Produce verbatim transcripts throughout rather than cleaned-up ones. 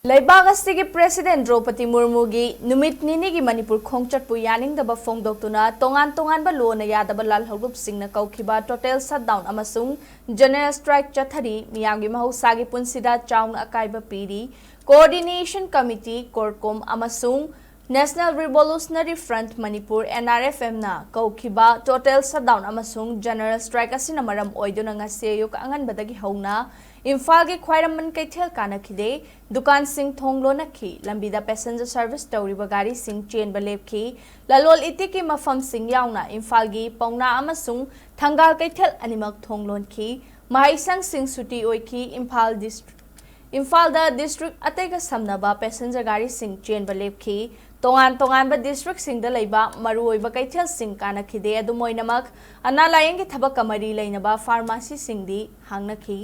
ꯂꯩꯕꯥꯛ ꯑꯁꯤꯒꯤ ꯄ꯭ꯔꯦꯁꯤꯗꯦꯟ ꯗ꯭ꯔꯧꯄꯗꯤ ꯃꯨꯔꯃꯨꯒꯤ ꯅꯨꯃꯤꯠ ꯅꯤꯅꯤꯒꯤ ꯃꯅꯤꯄꯨꯔ ꯈꯣꯡꯆꯠꯄꯨ ꯌꯥꯅꯤꯡꯗꯕ ꯐꯣꯡꯗꯣꯛꯇꯨꯅ ꯇꯣꯉꯥꯟ ꯇꯣꯉꯥꯟꯕ ꯂꯣꯟꯅ ꯌꯥꯗꯕ ꯂꯥꯜꯍꯧꯂꯨꯞꯁꯤꯡꯅ ꯀꯧꯈꯤꯕ ꯇꯣꯇꯦꯜ ꯁꯠꯗꯥꯎꯟ ꯑꯃꯁꯨꯡ ꯖꯦꯅꯔꯦꯜ ꯁ꯭ꯇ꯭ꯔꯥꯏꯛ ꯆꯠꯊꯔꯤ꯫ ꯃꯤꯌꯥꯝꯒꯤ ꯃꯍꯧꯁꯥꯒꯤ ꯄꯨꯟꯁꯤꯗ ꯆꯥꯎꯅ ꯑꯀꯥꯏꯕ ꯄꯤꯔꯤ꯫ ꯀꯣꯑꯣꯔꯗꯤꯅꯦꯁꯟ ꯀꯃꯤꯇꯤ, ꯀꯣꯔꯀꯣꯝ, ꯑꯃꯁꯨꯡ national revolutionary front Manipur, NRFM, ꯅ ꯀꯧꯈꯤꯕ ꯇꯣꯇꯦꯜ ꯁꯠꯗꯥꯎꯟ ꯑꯃꯁꯨꯡ ꯖꯦꯅꯔꯦꯜ ꯁ꯭ꯇ꯭ꯔꯥꯏꯛ ꯑꯁꯤꯅ ꯃꯔꯝ ꯑꯣꯏꯗꯨꯅ ꯉꯁꯤ ꯑꯌꯨꯛ ꯑꯉꯟꯕꯗꯒꯤ ꯍꯧꯅ ꯏꯝꯐꯥꯜꯒꯤ ꯈ꯭ꯋꯥꯏꯔꯝꯕꯟ ꯀꯩꯊꯦꯜ ꯀꯥꯟꯅꯈꯤꯗꯦ꯫ ꯗꯨꯀꯥꯟꯁꯤꯡ ꯊꯣꯡ ꯂꯣꯟꯅꯈꯤ꯫ ꯂꯝꯕꯤꯗ ꯄꯦꯁꯦꯟꯖꯔ ꯁꯔꯚꯤꯁ ꯇꯧꯔꯤꯕ ꯒꯥꯔꯤꯁꯤꯡ ꯆꯦꯟꯕ ꯂꯦꯞꯈꯤ꯫ ꯂꯂꯣꯜ ꯏꯇꯤꯛꯀꯤ ꯃꯐꯝꯁꯤꯡ ꯌꯥꯎꯅ ꯏꯝꯐꯥꯜꯒꯤ ꯄꯥꯎꯅꯥ ꯑꯃꯁꯨꯡ ꯊꯪꯒꯥꯜ ꯀꯩꯊꯦꯜ ꯑꯅꯤꯃꯛ ꯊꯣꯡ ꯂꯣꯟꯈꯤ꯫ ꯃꯍꯩꯁꯪꯁꯤꯡ ꯁꯨꯇꯤ ꯑꯣꯏꯈꯤ꯫ ꯏꯝꯐꯥꯜ ꯗꯤꯁ-, ꯏꯝꯐꯥꯜꯗ ꯗꯤꯁꯇ꯭ꯔꯤꯛ ꯑꯇꯩꯒ ꯁꯝꯅꯕ ꯄꯦꯁꯦꯟꯖꯔ ꯒꯥꯔꯤꯁꯤꯡ ꯆꯦꯟꯕ ꯂꯦꯞꯈꯤ꯫ ꯇꯣꯉꯥꯟ ꯇꯣꯉꯥꯟꯕ ꯗꯤꯁꯇ꯭ꯔꯤꯛꯁꯤꯡꯗ ꯂꯩꯕ ꯃꯔꯨꯑꯣꯏꯕ ꯀꯩꯊꯦꯜꯁꯤꯡ ꯀꯥꯟꯅꯈꯤꯗꯦ꯫ ꯑꯗꯨꯝ ꯑꯣꯏꯅꯃꯛ, ꯑꯅꯥ ꯂꯥꯌꯦꯡꯒꯤ ꯊꯕꯛꯀ ꯃꯔꯤ ꯂꯩꯅꯕ ꯐꯥꯔꯃꯥꯁꯤꯁꯤꯡꯗꯤ ꯍꯥꯡꯅꯈꯤ꯫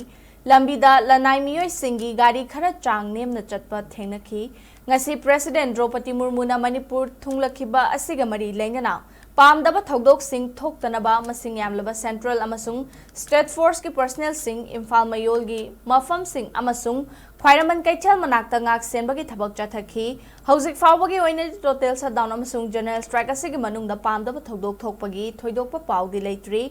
ꯂꯝꯕꯤꯗ ꯂꯅꯥꯏ ꯃꯤꯑꯣꯏꯁꯤꯡꯒꯤ ꯒꯥꯔꯤ ꯈꯔ ꯆꯥꯡ ꯅꯦꯝꯅ ꯆꯠꯄ ꯊꯦꯡꯅꯈꯤ꯫ ꯉꯁꯤ ꯄ꯭ꯔꯦꯁꯤꯗꯦꯟ ꯗ꯭ꯔꯧꯄꯗꯤ ꯃꯨꯔꯃꯨꯅ ꯃꯅꯤꯄꯨꯔ ꯊꯨꯡꯂꯛꯈꯤꯕ ꯑꯁꯤꯒ ꯃꯔꯤ ꯂꯩꯅꯅ ꯄꯥꯝꯗꯕ ꯊꯧꯗꯣꯛꯁꯤꯡ ꯊꯣꯛꯇꯅꯕ ꯃꯁꯤꯡ ꯌꯥꯝꯂꯕ ꯁꯦꯟꯇ꯭ꯔꯦꯜ ꯑꯃꯁꯨꯡ ꯁ꯭ꯇꯦꯠ ꯐꯣꯔꯁꯀꯤ ꯄꯔꯁꯅꯦꯜꯁꯤꯡ ꯏꯝꯐꯥꯜ ꯃꯌꯣꯜꯒꯤ ꯃꯐꯝꯁꯤꯡ ꯑꯃꯁꯨꯡ ꯈ꯭ꯋꯥꯏꯔꯝꯕꯟ ꯀꯩꯊꯦꯜ ꯃꯅꯥꯛꯇ ꯉꯥꯛ ꯁꯦꯟꯕꯒꯤ ꯊꯕꯛ ꯆꯠꯊꯈꯤ꯫ ꯍꯧꯖꯤꯛ ꯐꯥꯎꯕꯒꯤ ꯑꯣꯏꯅꯗꯤ ꯇꯣꯇꯦꯜ ꯁꯠꯗꯥꯎꯟ ꯑꯃꯁꯨꯡ ꯖꯦꯅꯔꯦꯜ ꯁ꯭ꯇ꯭ꯔꯥꯏꯛ ꯑꯁꯤꯒꯤ ꯃꯅꯨꯡꯗ ꯄꯥꯝꯗꯕ ꯊꯧꯗꯣꯛ ꯊꯣꯛꯄꯒꯤ ꯊꯣꯏꯗꯣꯛꯄ ꯄꯥꯎꯗꯤ ꯂꯩꯇ꯭ꯔꯤ꯫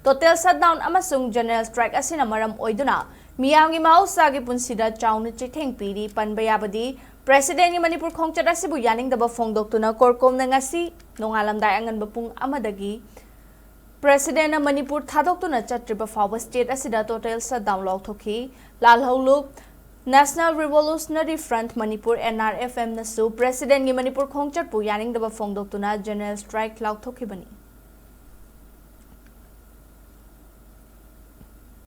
ꯇꯣꯇꯦꯜ ꯁꯠꯗꯥꯎꯟ ꯑꯃꯁꯨꯡ ꯖꯦꯅꯔꯦꯜ ꯁ꯭ꯇ꯭ꯔꯥꯏꯛ ꯑꯁꯤꯅ ꯃꯔꯝ ꯑꯣꯏꯗꯨꯅ ꯃꯤꯌꯥꯝꯒꯤ ꯃꯍꯧꯁꯥꯒꯤ ꯄꯨꯟꯁꯤꯗ ꯆꯥꯎꯅ ꯆꯩꯊꯦꯡ ꯄꯤꯔꯤ꯫ ꯄꯟꯕ ꯌꯥꯕꯗꯤ, ꯄ꯭ꯔꯦꯁꯤꯗꯦꯟꯒꯤ ꯃꯅꯤꯄꯨꯔ ꯈꯣꯡꯆꯠ ꯑꯁꯤꯕꯨ ꯌꯥꯅꯤꯡꯗꯕ ꯐꯣꯡꯗꯣꯛꯇꯨꯅ ꯀꯣꯔꯀꯣꯝꯅ ꯉꯁꯤ ꯅꯣꯡꯉꯥꯜꯂꯝꯗꯥꯏ ꯑꯉꯟꯕ ꯄꯨꯡ ꯑꯃꯗꯒꯤ ꯄ꯭ꯔꯦꯁꯤꯗꯦꯟꯅ ꯃꯅꯤꯄꯨꯔ ꯊꯥꯗꯣꯛꯇꯨꯅ ꯆꯠꯇ꯭ꯔꯤꯕ ꯐꯥꯎꯕ ꯁ꯭ꯇꯦꯠ ꯑꯁꯤꯗ ꯇꯣꯇꯦꯜ ꯁꯠꯗꯥꯎꯟ ꯂꯥꯎꯊꯣꯛꯈꯤ꯫ ꯂꯥꯜꯍꯧꯂꯨꯞ national revolutionary front Manipur, NRFM, ꯅꯁꯨ ꯄ꯭ꯔꯦꯁꯤꯗꯦꯟꯒꯤ ꯃꯅꯤꯄꯨꯔ ꯈꯣꯡꯆꯠꯄꯨ ꯌꯥꯅꯤꯡꯗꯕ ꯐꯣꯡꯗꯣꯛꯇꯨꯅ ꯖꯦꯅꯔꯦꯜ ꯁ꯭ꯇ꯭ꯔꯥꯏꯛ ꯂꯥꯎꯊꯣꯛꯈꯤꯕꯅꯤ꯫